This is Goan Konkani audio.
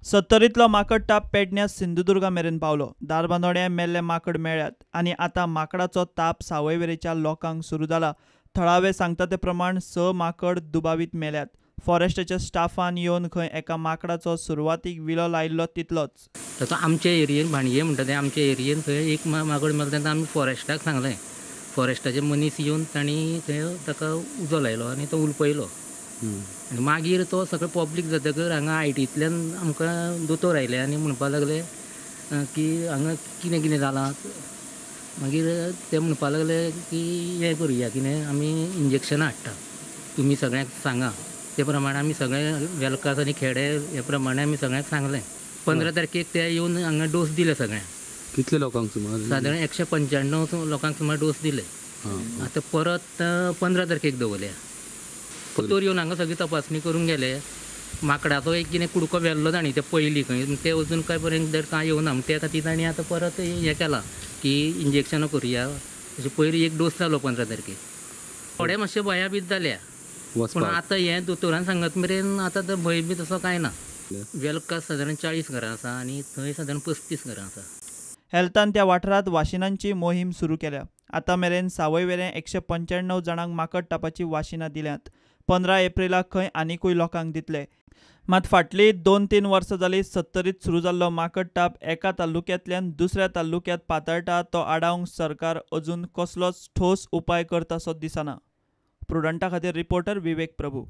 सत्तरींतलो माकड ताप पेडण्या सिंधुदुर्गा मेरेन पावलो. धारबांदोड्यां मेल्ले माकड मेळ्ळ्यात आनी आतां माकडाचो ताप सावयवेरेच्या लोकांक सुरू जाला. थळावे सांगता ते प्रमाण 6 माकड दुबावीत मेल्यात. फॉरेस्टाच्या स्टाफान येवन खंय एका माकडाचो सुरवातीक विलो लायिल्लो तितलोच. ताका आमच्या एरियेन भाणये म्हणटा ते आमच्या एरियेन थंय एक माकड मेलो तेन्ना आमी फॉरेस्टाक सांगलें. फॉरेस्टाचे मनीस येवन तांणी थंय ताका उजो लायलो आनी तो उलपयलो. आनी मागीर तो सगळें पब्लीक जातकर हांगा आयटींतल्यान आमकां दोतोर आयले आनी म्हणपाक लागले की हांगा कितें कितें जालां. मागीर ते म्हणपाक लागले की हें करुया कितें आमी इंजेक्शनां हाडटा, तुमी सगळ्यांक सांगा. ते प्रमाणे आमी सगळे वेलकास आनी खेडे हे प्रमाणे आमी सगळ्यांक सांगलें. 15 तारखेक ते येवन हांगा डोस दिले सगळ्यांक. कितले लोकांक सुमार? सादारण 195 लोकांक सुमार डोस दिले. आतां परत 15 तारखेक दवरल्या. दोतोर येवन हांगा सगळी तपासणी करून गेले. माकडाचो एक कितें कुडको व्हेल्लो तांणी ते पयलीं खंय, ते अजून कांय पर्यंत कांय येवना. त्या खातीर तांणी आतां परत हें केलां की इंजेक्शनां करुया. अशें पयलीं एक डोस जालो 15 तारखेक. थोडे मातशे भंयभीत जाल्या, पूण आतां हें दोतोरान सांगत मेरेन आतां तो भंय बी तसो कांय ना. वेलकास सादारण 40 घरां आसा आनी थंय सादारण 35 घरां आसा. हेल्थान त्या वाठारांत वाशिनांची मोहीम सुरू केल्या. आतां मेरेन सावयवेरें 195 जाणांक माकड तापाची वाशिनां दिल्यांत. 15 एप्रिलाक खंय आनिकूय लोकांक दितले. मात फाटलीं 2-3 वर्सां जालीं सत्तरींत सुरू जाल्लो माकड ताप एका तालुक्यांतल्यान दुसऱ्या तालुक्यांत पातळटा तो आडावंक सरकार अजून कसलोच ठोस उपाय करता सो दिसना. प्रुडंटा खातीर रिपोर्टर विवेक प्रभू.